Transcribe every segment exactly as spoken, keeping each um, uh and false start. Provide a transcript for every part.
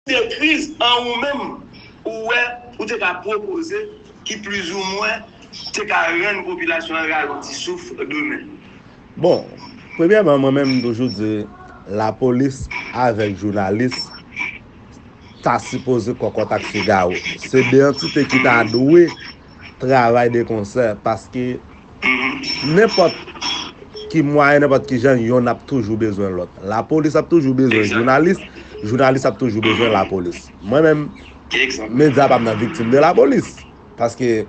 de kriz an ou menm, ou wè, ou te ka pwopoze, ki plizoumwen te ka rann popilasyon an rale yon ti souf demen? Bon, premyèman, mwen menm m toujou di lapolis avèk jounalis ta sipoze kòkòt ak figawo. Se de antite ki ta dwe travay de konsè paske nenpòt ki mwayen, nenpòt ki jan, yonn ap toujou bezwen lòt. Lapolis ap toujou bezwen jounalis, jounalis ap toujou bezwen lapolis. Mwen menm, medya pa m nan viktim de lapolis. Paske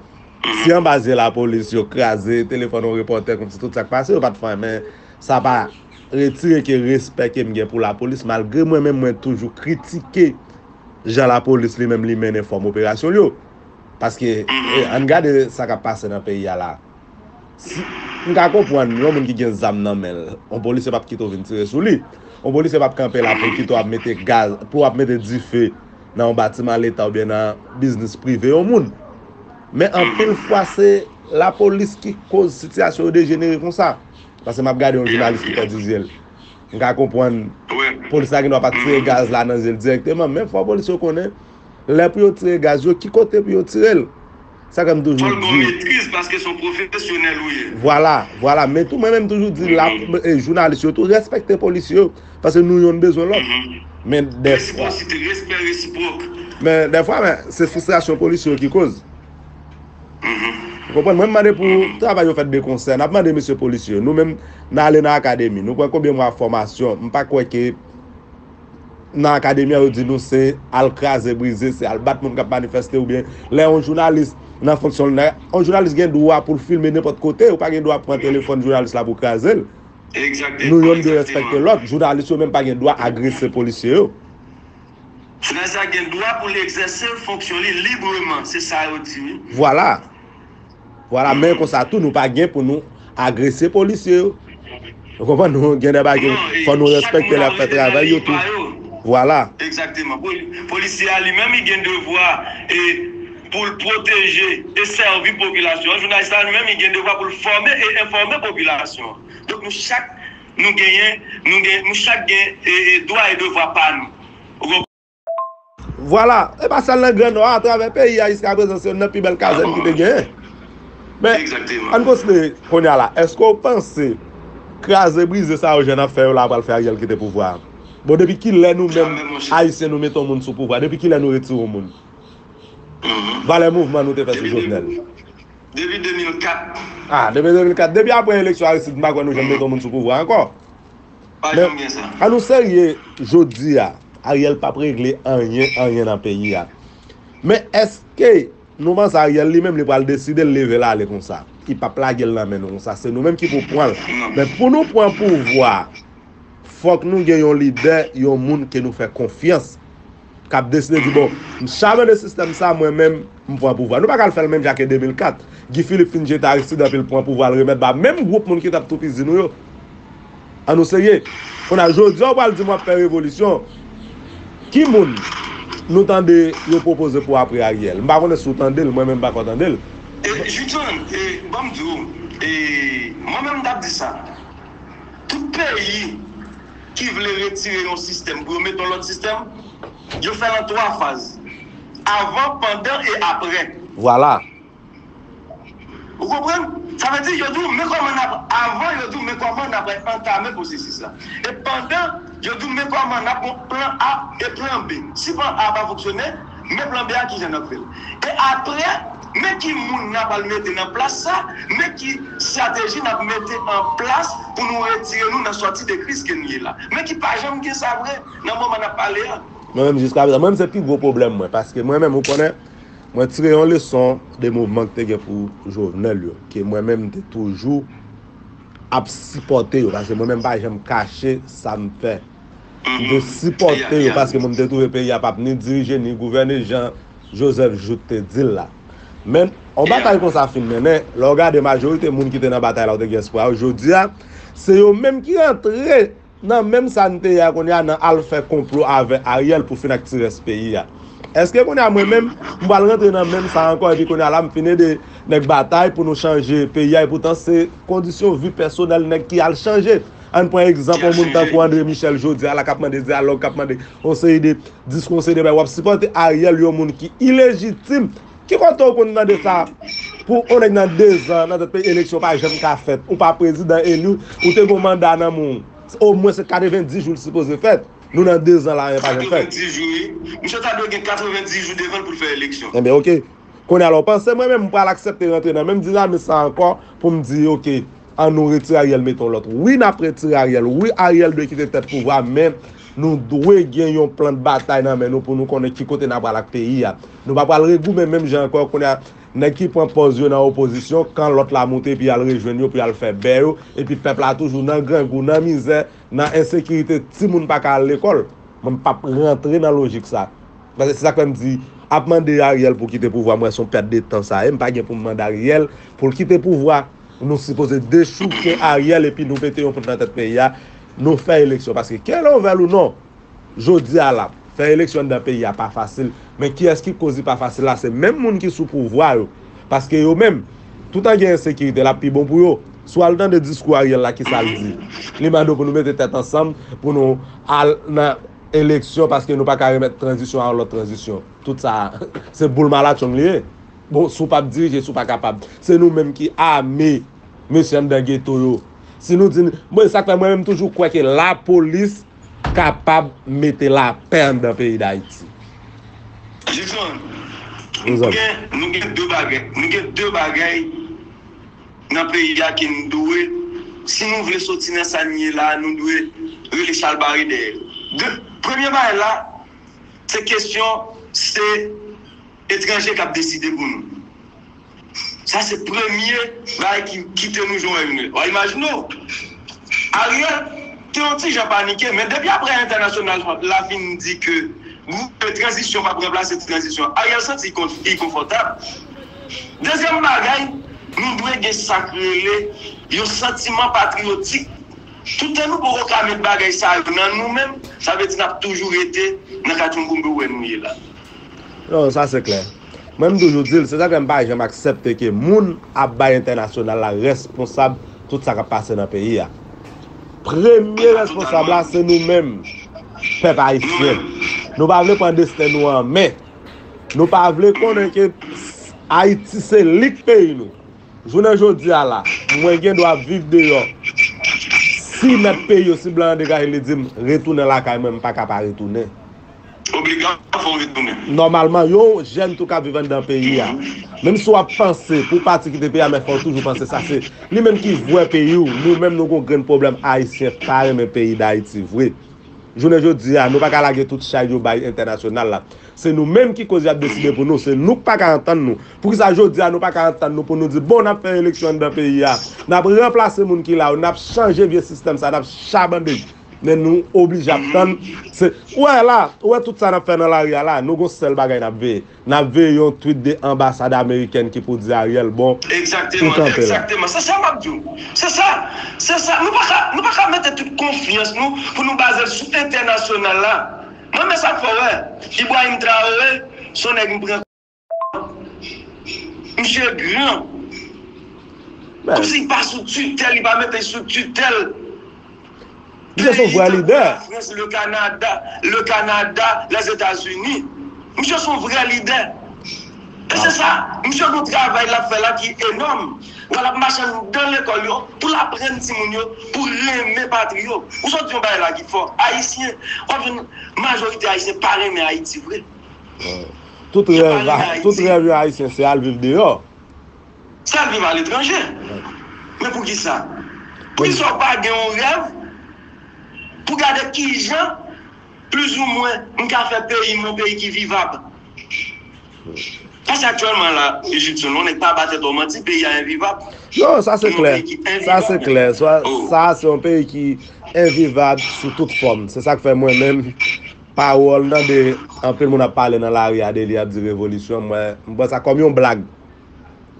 si anba zye lapolis yo kraze telefòn yon repòtè kòmsi tout sa k pase yo pa t fè anyen, men sa pa retire ke respè ke m gen pou lapolis, malgre mwen menm mwen toujou kritike jan lapolis li menm li mennen fòm operasyon l yo. Paske, e, ann gade sa k ap pase nan peyi a la. Si, m ka konprann yon moun ki gen zam nan men l, yon polisye p ap kite w vin tire sou li. Yon polisye p ap kanpe la pou l kite w ap mete gaz, pou w ap mete dife nan yon batiman leta oubyen nan biznis prive yon moun. Men anpil fwa se lapolis ki koz sitiyasyon yo dejenere konsa. Paske m ap gade yon jounalis ki pèdi zye l. M ka konprann polis la gen dwa pa t tire gaz la nan zye l dirèkteman, men fò polis yo konnen lè pou yo tire gaz yo, ki kote pou yo tire l. Sa ke m toujou di. Fò l gon metriz paske se yon pwofesyonèl ou ye. Vwala, vwala. Men tou, mwen menm toujou di la, e, jounalis yo tou, respekte polisye yo. Paske nou yonn bezwen lòt. Men dèfwa. Resipwosite, respè resipwòk. Men dèfwa, men, se fristrasyon polisye yo ki koz. Ou konprann? Mwen m mande pou travay yo fèt de konsè. N ap mande mesye polisye yo. Nou menm, n ale nan akademi. Nou pran konbyen mwa fòmasyon? M pa kwè ke nan akademi an yo di nou se al kraze brize, se al bat moun k ap manifeste oubyen lè yon jounalis nan fonksyon l, yon jounalis gen dwa pou l filme nenpòt kote, ou pa gen dwa pran telefòn jounalis la pou w kraze l. Nou yonn dwe respekte lòt. Jounalis yo menm pa gen dwa agrese polisye yo. Jounalis la gen dwa pou l egzèse fonksyon li libreman, se sa yo di wi. Vwala. Vwala, men konsa tou, nou pa gen pou nou agrese polisye yo. Ou konprann? Nou gen de bagay, fò nou respekte lè y ap fè travay yo tou. Vwala. Egzakteman. Polisye a li menm, li gen devwa e pou l pwoteje e sèvi popilasyon an. Jounalis la li menm, li gen devwa pou l fòme e enfòme popilasyon an. Donk nou chak, nou genyen, nou gen, nou chak gen e, e dwa e devwa pa nou. Ou konprann? Vwala, e pa sèl nan Gran Nò a, atravè peyi a jiskaprezan se youn nan pi bèl kazèn ki te genyen. Men, ann konsidere kounye a la, èske w panse kraze brize sa yo jan n ap fè yo la pral fè Ariel kite pouvwa a? Bon, depi kilè nou menm Ayisyen nou mete yon moun sou pouvwa? Depi kilè nou retire yon moun? Valè mouvman nou te fè sou Jovenel. Depi de mil kat. Ah, depi de mil kat. Depi apre eleksyon Aristide, m pa kwè nou janm mete yon moun sou pouvwa ankò. Pa janm gen sa. Ann nou serye, jodi a, Ariel p ap regle anyen, anyen nan peyi a. Men èske nou panse Ariel li menm li pral deside l leve l ale konsa? Li p ap lage l nan men nou konsa. Se nou menm ki pou pran l. Men pou nou pran pouvwa, fòk nou gen yon lidè, yon moun ke nou fè konfyans, k ap deside di, bon, m chalanje sistèm sa, mwen menm, m pran pouvwa. Nou pa ka al fè l menm jan ke de mil kat. Guy Philippe fin jete Aristide anpi l pran pouvwa, l remèt ba menm gwoup moun ki t ap toupizi nou yo. Ann nou serye. Kounye a, jodi a, w pral di m w ap fè revolisyon. Ki moun nou tande yo pwopoze pou apre Ariel? M pa konnen si w tande l, mwen menm m pa ko tande l. E, Judson, e, ban m di w, e, mwen menm m t ap di sa. Tout peyi ki vle retire yon sistèm pou yo mete yon lòt sistèm, yo fè l an twa faz. Avan, pandan e aprè. Vwala. Ou konprann? Sa vle di, yo di w, men kòman n ap, avan, yo di w, men kòman n ap antame pwosesis la. E pandan, yo di w, men kòman n ap gon plan A e plan B. Si plan A pa fonksyone, men plan B a kijan n ap fè l. E aprè, men ki moun n ap al mete nan plas sa, men ki estrateji n ap mete an plas pou nou retire nou nan sòti de kriz ke n ye la. Men ki pa janm gen sa vre nan moman n ap pale a. Mwen menm, jiskaprezan, mwen menm se pi gwo pwoblèm mwen, paske mwen menm, ou konnen, mwen tire yon leson de mouvman ki te gen pou Jovenel yo, ke mwen menm, m te toujou ap sipòte yo, paske mwen menm, m pa janm kache sa m fè. M te sipòte yo, paske mwen, m te twouve peyi a p ap ni dirije, ni gouvène, jan Joseph Jouthe te di l la. Men, yon batay konsa fin mennen, lè w gade majorite moun ki te nan batay la, yo te gen espwa yo, jodi a, se yo menm ki rantre nan menm sa n te ye a kounye a, nan al fè konplo avè Ariel pou fin ak ti rès peyi a. Èske kounye a mwen menm, m pral rantre nan menm sa ankò, epi kounye a la, m fin ede nèg batay pou nou chanje peyi a, epoutan se kondisyon vi pèsonèl nèg ki al chanje? Ann pran egzanp yon moun tankou André Michel jodi a la k ap mande dyalòg, k ap mande yon seri de diskou, yon seri de bagay. W ap sipòte Ariel, yon moun ki ilejitim. Ki kote w konn tande sa pou yon nèg nan dezan nan tèt peyi, eleksyon pa janm ka fèt? Ou pa prezidan eli, ou te gen yon manda nan men w. Omwen se katrevenndis jou l sipoze fèt. Nou nan dezan la, anyen pa janm fèt. Katrevenndis jou, wi. Misye ta dwe gen katrevenndis jou devan l pou l fè eleksyon. Enben, oke. Kounye a la, w panse mwen menm, m pral aksepte rantre nan menm dinamis sa ankò pou m di, oke, ann nou retire Ariel, mete yon lòt? Wi, n ap retire Ariel. Wi, Ariel dwe kite tèt pouvwa, men nou dwe gen yon plan de batay nan men nou pou nou konnen ki kote n ap pral ak peyi a. Nou pa pral regoumen menm jan ankò. Kounye a, nèg ki pran pòz yo nan opozisyon, kan lòt la moute, epi y al rejwenn yo, pou y al fè bè yo, epi pèp la toujou nan grangou, nan mizè, nan ensekirite, timoun pa ka al lekòl. Mwen, m p ap rantre nan lojik sa. Paske se sa k fè m di, ap mande Ariel pou kite pouvwa, mwen, se yon pèt de tan sa ye. M pa gen pou m mande Ariel pou l kite pouvwa. Nou sipoze dechouke Ariel epi nou mete yon pout nan tèt peyi a. Nou fè eleksyon. Paske, kè lè w vle l ou non, jodi a la, fè eleksyon anndan peyi a pa fasil. Men kiyès ki koz li pa fasil la? Se menm moun ki sou pouvwa yo. Paske yo menm, toutan gen ensekirite, l ap pi bon pou yo. Si w al tande diskou Ariel la, kisa l di? Li mande w pou nou mete tèt ansanm, pou nou al nan eleksyon, paske nou pa ka remèt tranzisyon a yon lòt tranzisyon. Tout sa, se boul malatchong li ye. Bon, si w p ap dirije, si w pa kapab. Se nou menm ki ame mesye anndan geto yo. Si nou di, bon, e sa k fè mwen menm toujou kwè ke lapolis kapab mete lapè anndan peyi Dayiti. Jackson, nou gen, nou gen de bagay, nou gen de bagay nan peyi a ke n dwe, si nou vle soti nan sa n ye la, nou dwe rele chalbari dèyè. De, premye bagay la, se kesyon, se etranje k ap deside pou nou. Sa se premye bagay ki kite nou jan w wè yo. W a imajine w. Ariel te yon ti jan panike, men depi apre entènasyonal la fin di ke goup tranzisyon p ap ranplase tranzisyon, Ariel santi li kon-, li konfòtab. Dezyèm bagay, nou dwe gen sa k rele yon santiman patriyotik. Toutan nou poko ka met bagay sa yo nan nou menm, sa vle di n ap toujou rete nan katchoumboumbe wè nou ye la. Non, sa se klè. Mwen, m toujou di l, se sa k fè m pa janm aksepte ke moun ap bay entènasyonal la responsab tout sa k ap pase nan peyi a. Premye responsab la, se nou menm, pèp ayisyen. Nou pa vle pran desten nou an men. Nou pa vle konnen ke Ayiti se li k peyi nou. Jounen jodi a la, mwen gen dwa viv deyò. Si mèt peyi yo, si blan an degaje, li di m, retounen lakay mwen, m pa ka pa retounen. Obligatwa fò w retounen. Nòmalman, yon jèn tou k ap viv anndan peyi a, menm si w ap panse pou w pati kite peyi a, men fò w toujou panse sa se li menm ki vwè peyi w. Nou menm, nou gon grenn pwoblèm ayisyen pa renmen peyi Dayiti vre. Jounen jodi a, nou pa ka lage tout chay yo bay entènasyonal la. Se nou menm ki koz y ap deside pou nou. Se nou k pa ka antann nou. Poukisa jodi a nou pa ka antann nou pou nou di, bon, n ap fè eleksyon anndan peyi a. N ap ranplase moun ki la yo. N ap chanje vye sistèm sa. N ap chabande. Men nou oblije ap tann. Se, ou wè la, ou wè tout sa n ap fè nan lari a la. Nou gon sèl bagay n ap veye. N ap veye yon tweet de anbasad amerikèn ki pou di Ariel, bon, ou kanpe la. Egzakteman, egzakteman. Se sa m ap di w. Se sa, se sa. Nou pa ka, nou pa ka mete tout konfyans nou pou nou baze l sou entènasyonal la. Mwen, men sa k fè w wè Ibrahim Traoré, se yon nèg m pran. Misye gran. Kòmsi li pa sou titèl, li pa mete sou titèl. Misye se yon vrè lidè. Lafrans, le Kanada, le Kanada, Lèzetazini. Misye se yon vrè lidè. E se sa, misye gon travay l ap fè la ki enòm. Wè l ap mache anndan lekòl yo pou l aprann timoun yo pou renmen patri yo. Ou sot di yon bagay la ki fò. Ayisyen, w ap jwenn majorite ayisyen pa renmen Ayiti vre. Tout rèv, tout rèv yon ayisyen se al viv deyò. Se al viv aletranje. Men poukisa? Poukisa w pa gen yon rèv pou gade kijan, plizoumwen, m ka fè peyi m yon peyi ki vivab? Paske aktyèlman la, Jidson, yon nèg pa ba tèt ou manti, peyi a envivab. Non, sa se klè. Sa se klè. Sa, sa se yon peyi ki envivab sou tout fòm. Se sa k fè mwen menm, pawòl nan de anpil moun ap pale nan lari a de li ap di revolisyon, mwen, m pran sa kòm yon blag.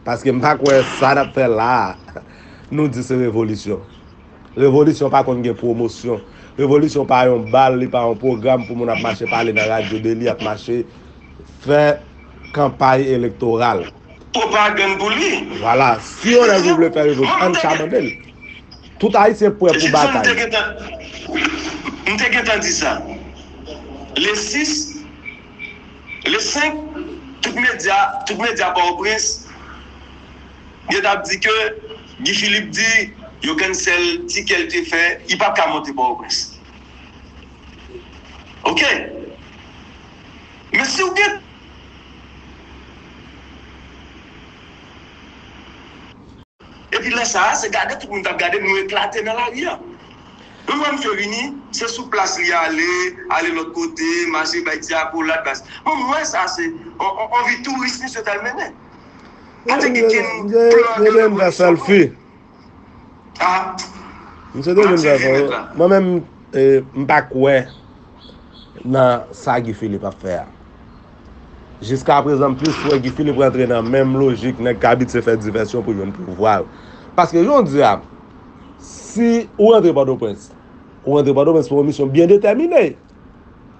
Paske m pa kwè sa n ap fè la a, nou di se revolisyon. Revolisyon pa konn gen pwomosyon. Revolisyon pa yon bal, li pa yon pwogram pou moun ap mache pale nan radyo de li, ap mache fè kanpay elektoral. Pwopagann pou li. Vwala. Si yon nèg ou vle fè revolisyon, ann chabande l. Tout Ayisyen prè pou Egipsyon, m te batay. Gentan, m te gentan di sa. Le sis, le senk, tout medya, tout medya Pòtoprens, yo t ap di ke Guy Philippe di yo cancel tikè l te fè, li p ap ka monte Pòtoprens. Ok. Men si w gen Epi lè sa a, se gade tout moun t ap gade, nou eklate nan lari a. Nou wè misye vini, se sou plas li ale, ale lòt kote, mache bay ti akolad, bay. Bon, m wè sa se on, on, on vi touris misye t al mennen. Pa te gen kenn plan de revolisyon. Selfie. Ah, Misye te vin fè fò. Mwen menm, eh, m pa kwè nan sa Guy Philippe ap fè a. Jiska prezan, m plis wè Guy Philippe rantre nan menm lojik nèg k abitye fè divèsyon pou jwenn pouvwa yo. Paske jan w di a, si ou rantre Pòtoprens, ou rantre Pòtoprens pou yon misyon byen detèmine.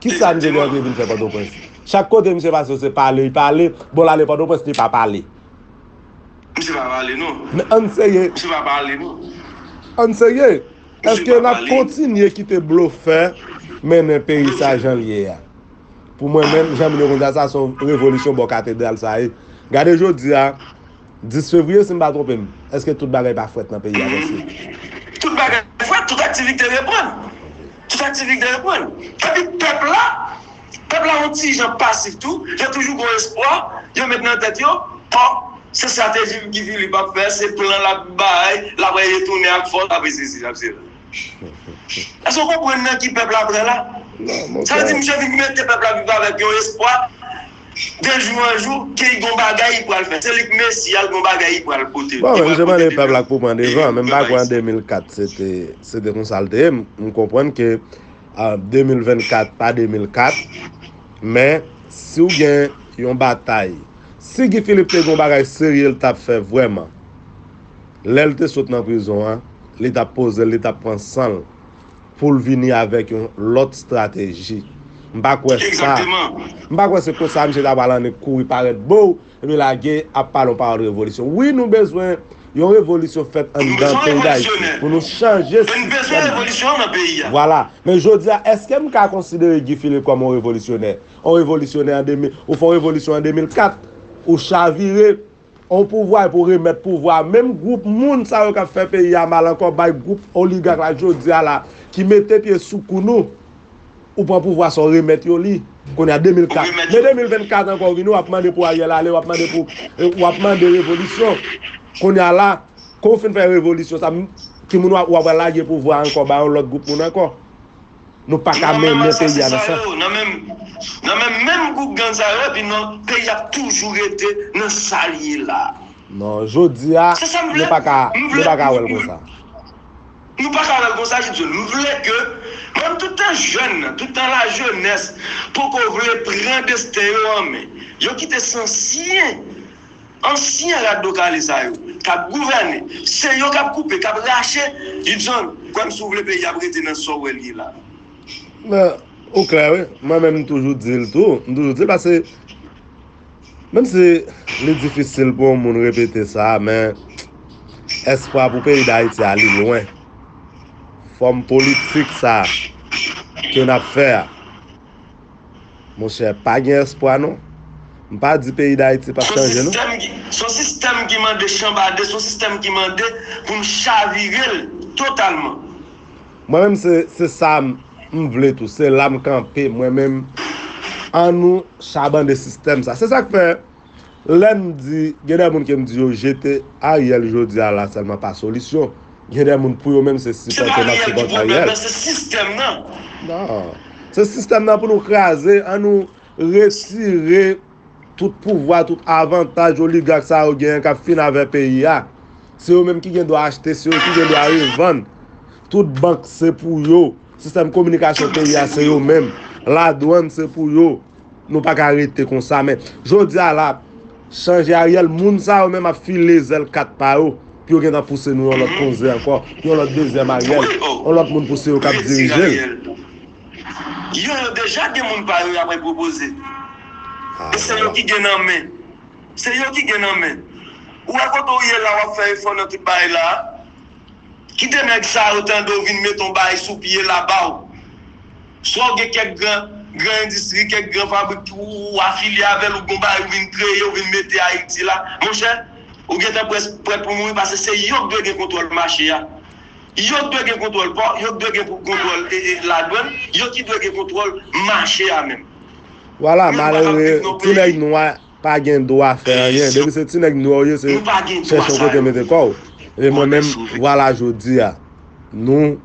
Kisa misye te rantre vin fè Pòtoprens? Chak kote misye pase, se pale, li pale. Bon, l ale Pòtoprens, li pa pale. Misye pa pale, non. Men ann serye. Misye pa pale, non. Ann serye. Èske n ap kontinye kite blofè mennen peyi sa jan l ye a? Pou mwen menm, jan moun yo konn di a, sa se yon revolisyon bò katedral sa ye. Gade jodi a, dis fevriye, si m pa twonpe m, èske tout bagay pa frèt nan peyi a, mesye? Tout bagay frèt, tout aktivite reprann. Tout aktivite reprann. Epi pèp la, pèp la yon ti jan pasif tou, yo toujou gon espwa, yo met nan tèt yo, bon, se estrateji Guy Philippe ap fè, se plan l ap bay, l ap retounen ak fòs, l ap sesi, l ap sela. Èske w konprann nan ki pèp la pran la? Sa vle di misye vin mete pèp la viv avèk yon espwa de jou an jou ke li gon bagay li pral fè. Se li k Mesi a, li gon bagay li pral pote. Bon, men misye mande pèp la k pou pran devan, men m pa kwè an de mil kat se te, se te konsa l te ye. M, m konprann ke de mil vennkat pa de mil kat, men si w gen yon batay, si Guy Philippe te gen yon bagay serye l t ap fè vrèman, lè l te sot nan prizon an, li t ap poze l, li t ap pran san l pou l vini avèk yon lòt estrateji. M pa kwè sa. M pa kwè se konsa misye ta pral annik kouri parèt bo w, epi lage ap pale yon pawòl revolisyon. Wi, nou bezwen yon revolisyon fèt anndan peyi Dayiti pou nou chanje sistèm. Vwala. Men jodi a, èske m ka konsidere Guy Philippe kòm yon revolisyonè? Yon revolisyonè an de mil, ou fè yon revolisyon an de mil kat, ou chavire yon pouvwa pou remèt pouvwa. Menm gwoup moun sa yo k ap fè peyi a mal ankò, bay gwoup oligak la jodi a la, ki mete pye sou kou nou, ou pran pouvwa sa, w remèt yo li. Kounye a de mil kat. Men de mil vennkat ankò, w vini, w ap mande pou Ariel ale, w ap mande pou, w ap mande revolisyon. Kounye a la, kon w fin fè revolisyon sa, ki moun w ap, w ap lage pouvwa ankò ba yon lòt gwoup moun ankò? Nou pa ka mennen peyi a nan sa. Nan menm, nan menm, menm gwoup gang sa yo, epi non, peyi a ap toujou rete nan sa l ye la. Non, jodi a, nou pa ka, nou pa ka wè l konsa. Nou pa ka wè l konsa, Gibson. M vle ke, menm tout tan jèn nan, tout tan lajenès poko vle pran desten yo an men, yo kite se ansyen, ansyen rat do kale sa yo k ap gouvène. Se yo k ap koupe, k ap rache. Gibson, kwè m, si w vle peyi a ap rete nan sa w wè l ye la. Men, ou klè, wi. Mwen menm, m toujou di l tou. M toujou di l paske, menm si li difisil pou yon moun repete sa, men espwa pou peyi Dayiti a, li lwen. Fòm politik sa ke n ap fè a, monchè, pa gen espwa non. M pa di peyi Dayiti p ap chanje non. Se yon sistèm ki mande chanbade, se yon sistèm ki mande pou n chavire l totalman. Mwen menm se, se sa m, m vle tou. Se la m kanpe. Mwen menm, ann nou chabande sistèm sa. Se sa k fè, lè m di, gen de moun ke m di yo jete Ariel jodi a la sèlman pa solisyon. Gen de moun pou yo menm se sipòte n ap sipòte Ariel. Se sistèm nan. Non. Se sistèm nan pou nou kraze. Ann nou retire tout pouvwa, tout avantaj oligak sa yo genyen k ap fin avè peyi a. Se yo menm ki gen dwa achte, se yo ki gen dwa revann. Tout bank se pou yo. Sistèm kominikasyon peyi a se yo menm. Ladwann se pou yo. Nou pa ka rete konsa. Men jodi a la, chanje Ariel, moun sa yo menm ap file zèl kat pa yo. Pou yo gentan pouse nou yon lòt koze ankò. Yon lòt dezyèm Ariel. Yon lòt moun pouse yo k ap dirije l. Yo, yo deja gen moun pa yo y ap pwopoze. E se yo ki gen nan men. Se yo ki gen nan men. Ou wè kote w ye la, w ap fè efò nan tout bagay la. Kite nèg sa yo tande w vin mete yon bagay sou pye la ba w. Swa w gen kèk gran, gran endistri, kèk gran fabrik ou, ou afilye avè l, ou gen yon bagay ou vin kreye, ou vin mete Ayiti la. Monchè, ou gentan près, prèt pou mouri, paske se yo k dwe gen kontwòl mache a. Yo k dwe gen kontwòl pò, yo k dwe gen pou, kontwòl e, e, ladwann, yo ki dwe gen kontwòl mache a menm. Vwala, malere, ti nèg nwa pa gen dwa fè anyen. Depi se ti nèg nwa w ye, se chèche yon kote mete kò w. E mwen menm, vwala jodi a, nou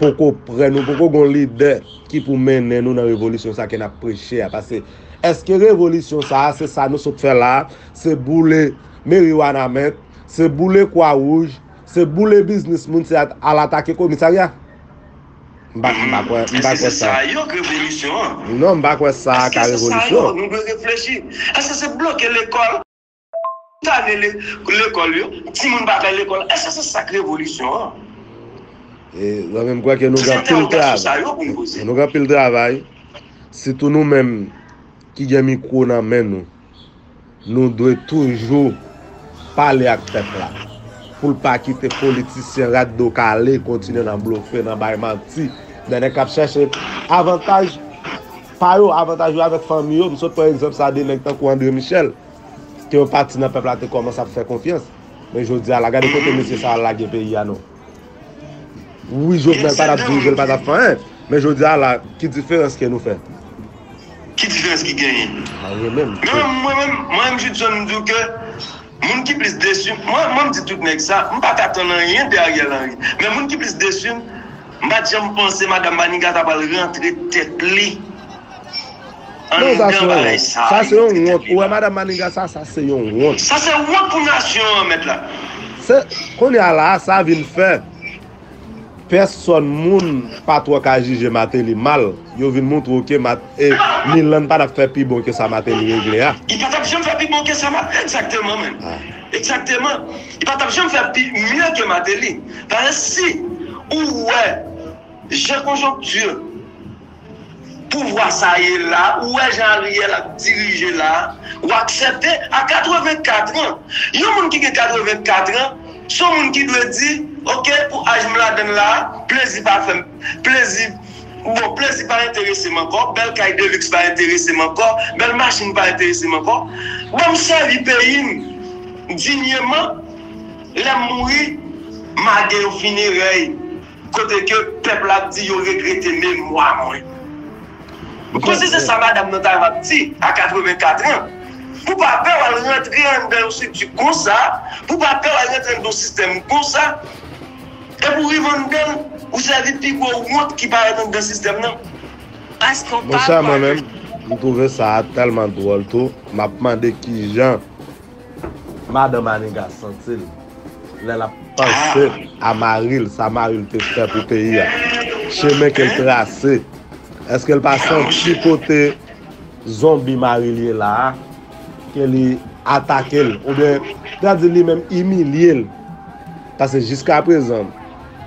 poko prè, nou poko gon lidè ki pou mennen nou nan revolisyon sa ke n ap preche a. Paske, èske revolisyon sa a, se sa nou sot fè la a, se boule meri Wanament, se boule Kwa Wouj, se boule biznis moun, se at-, al atake komisarya? M pa, m pa kwè, m pa kwè sa. Èske se sa yo k revolisyon an? Non, m pa kwè sa ka revolisyon. Èske se sa yo? Nou dwe reflechi. Èske se bloke lekòl? Tane le-, lekòl yo, timoun pa kay lekòl. Èske se sa k revolisyon an? E, zanmi m, kwè ke nou gen anpil travay. Nou gen anpil travay. Sitou nou menm ki gen mikwo nan men nou, nou dwe toujou pale ak pèp la. Pou l pa kite politisyen rat do kale kontinye nan blofe, nan bay manti, nan nèg k ap chèche avantaj pa yo, avantaj yo avèk fanmi yo. M sot pran egzanp sa de nèg tankou André Michel. Ke yon pati nan pèp la te kòmanse ap fè konfyans. Men jodi a la, gade kote mesye sa a lage peyi a non. Wi, Jovenel pa t ap dirije, l pa t ap fè anyen. Men jodi a la, ki diferans ke nou fè? Ki diferans ki genyen? Anyen menm. Men mwen menm, mwen menm, Judson, m di w ke moun ki plis desi, mwen, mwen m di tout nèg sa, m pa t atann anyen de Ariel Henry. Men moun ki plis desi, m pa t janm panse Madanm Maniga ta pral rantre tèt li. Non, sa se yon wont. Sa se yon wont. Ou wè Madanm Maniga sa, sa se yon wont. Sa se wont pou nasyon an, mèt la. Se, kounye a la, sa vin fè pèsòn moun pa twò ka jije Martelly mal. Yo vin montre w ke Mat-, e, Milan pa t ap fè pi bon ke sa Martelly regle a. Li pa t ap janm fè pi bon ke sa, egzakteman, menm. Egzakteman. Li pa t ap janm fè pi mye ke Martelly. Paske si ou wè jan konjonkti pouvwa sa ye la, ou wè jan Ariel ap dirije la, ou aksepte a katrevenkat an. Yon moun ki gen katrevenkat an, se yon moun ki dwe di, oke, pou aj m ladann la, plezi pa fè m, plezi, bon, plezi pa enterese m ankò, bèl kay de luxe pa enterese m ankò, bèl machin pa enterese m ankò. Ban m sèvi peyi m dinyeman, lè m mouri, m a gen yon finerèy kote ke pèp la ap di yo regrete memwa mwen. M panse se sa madanm nan ta ap di a katrevenkat an. Pou pa pè w al rantre anndan yon estrikti konsa, pou pa pè w al rantre anndan yon sistèm konsa, epi w rive anndan l, ou sèvi pi gwo wont ki parèt anndan sistèm nan. Monchè, mwen menm, m twouve sa a tèlman dwòl tou, m ap mande kijan Madan Maniga santi l lè l ap panse a mari l, sa mari l te fè pou peyi a, chemen ke l trase. Èske l pa santi kote zonbi mari l ye la a, ke li atake l, oubyen, ta di li menm imilye l? Paske jiskaprezan,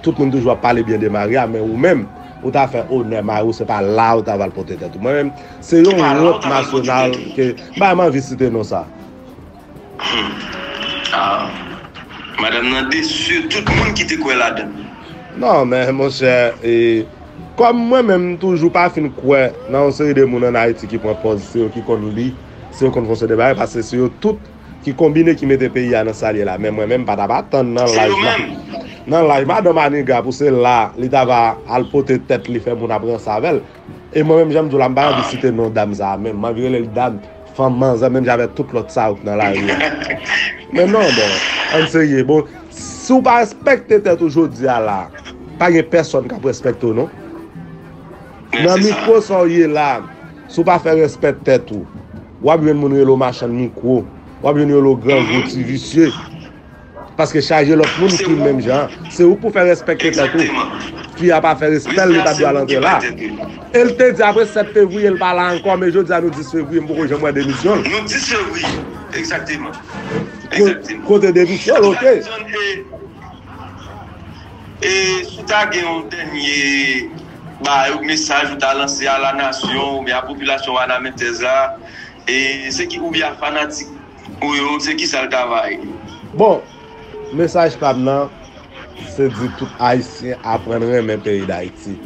tout moun toujou ap pale byen de mari a, men ou menm, ou ta fè onè mari w, se pa la ou ta pral pote tèt ou. Mwen menm, se yon wont nasyonal ke, m pa menm anvi site non sa. Hmm. Ah. Madanm nan desi tout moun ki te kwè ladan l. Non, men monchè, e, kòm mwen menm m toujou pa fin kwè nan yon seri de moun ann Ayiti ki pran pòz, se yo ki konn li, se yo konn fè yon seri de bagay, paske se yo tout ki konbine ki mete peyi a nan sa l ye la. Men mwen menm m pa t ap atann nan laj ma-, nan laj Madan Maniga pou se la li ta va al pote tèt li fè moun ap ranse avè l. E mwen menm, jan m di w la, m pa anvi site non dam sa a menm. M anvi rele l dam, fanm, manzè, menm jan avèk tout lòt sa yo k nan lari a. Men non, bon, ann serye. Bon, si w pa respekte tèt ou jodi a la, pa gen pèsòn k ap respekte w non. Nan mikwo sa w ye la, si w pa fè respè tèt ou, w ap jwenn moun rele w machann mikwo, w ap jwenn yo rele w grangou, ti visye. Paske chaje lòt moun ki menm jan. Se ou k pou fè respekte tèt ou. Fi a pa fè respè l, li pa t dwe al antre la. E l te di apre sèt fevriye l pa la ankò, men jodi a nou dis fevriye, m poko janm wè demisyon l. Nou dis fevriye, egzakteman. Ko-, kote demisyon l, oke. E, e si w ta gen yon dènye, ba, mesaj ou ta lanse a la nasyon oubyen a popilasyon wanamentèz la, e se ki, oubyen a fanatik ou yo, se ki sa l ta va ye? Bon, mesaj pa m nan, se di tout Ayisyen aprann renmen peyi Dayiti.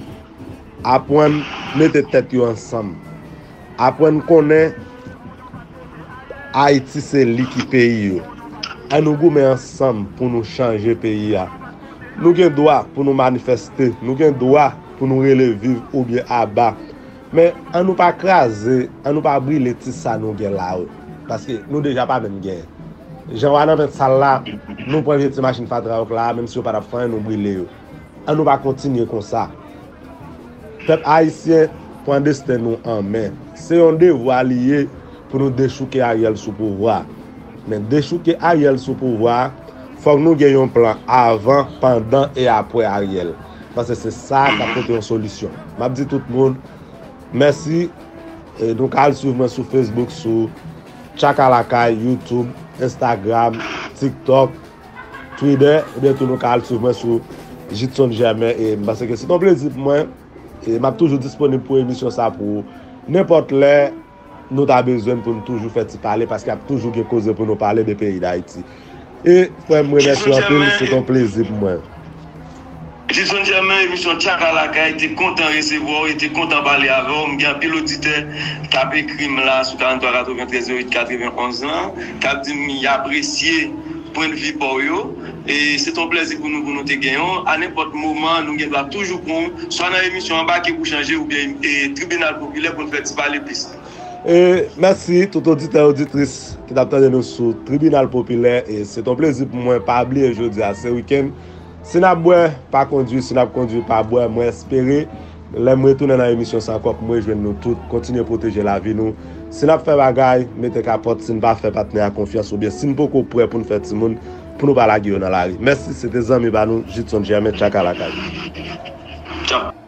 Aprann mete tèt yo ansanm. Aprann konnen Ayiti se li ki peyi yo. Ann nou goumen ansanm pou nou chanje peyi a. Nou gen dwa pou nou manifeste, nou gen dwa pou nou rele viv oubyen aba. Men ann nou pa kraze, ann nou pa brile ti sa nou gen la yo. Paske nou deja pa menm genyen. Jan w a nan vent sal la, nou pran vye ti machin fatra yo k la, menm si yo pa t ap fè anyen, nou brile yo. Ann nou pa kontinye konsa. Pèp ayisyen, pran desten nou an men. Se yon devwa li ye pou nou dechouke Ariel sou pouvwa. Men dechouke Ariel sou pouvwa, fòk nou gen yon plan avan, pandan e apre Ariel. Paske se sa k ap pote yon solisyon. M ap di tout moun, mèsi. E nou ka al swiv mwen sou Facebook, sou Tchaka Lakay, YouTube, Instagram, TikTok, Twitter, ebyen tou nou ka al swiv mwen sou Jitson Germain. E m panse ke se yon plezi pou mwen. E m ap toujou disponib pou emisyon sa pou ou. Nenpòt lè nou ta bezwen m pou n toujou fè ti pale, paske ap toujou gen koze pou nou pale de peyi Dayiti. E frè m, m remèsye w anpil, se t on plezi pou mwen. Jitson Germain, emisyon Tchaka Lakay, te kontan resevwa w e te kontan pale avè w. M gen anpil oditè k ap ekri m la sou karant twa katreventrèz zewo uit katrevenonz lan, k ap di m y apresye pwennvi pa w yo. E se t on plezi pou nou, pou nou te genyen w. A nenpòt moman, nou gen dwa toujou pran w, swa nan emisyon Anbake pou Chanje oubyen e, Tribinal Popilè pou n fè ti pale plis. E mèsi tout oditè, oditris ki t ap tande nou sou Tribinal Popilè. E se t on plezi pou mwen. Pa bliye jodi a se wikenn. Si n ap bwè, pa kondwi. Si n ap kondwi, pa bwè. Mwen espere lè m retounen nan emisyon sa ankò pou m rejwenn nou tout. Kontinye pwoteje lavi nou. Si n ap fè bagay, mete kapòt. Si n pa fè patnè a konfyans oubyen si n poko prè pou n fè timoun, pou nou pa lage yo nan lari. Mèsi, se te zanmi pa nou, Jitson Germain, Tchaka Lakay. Tchaka.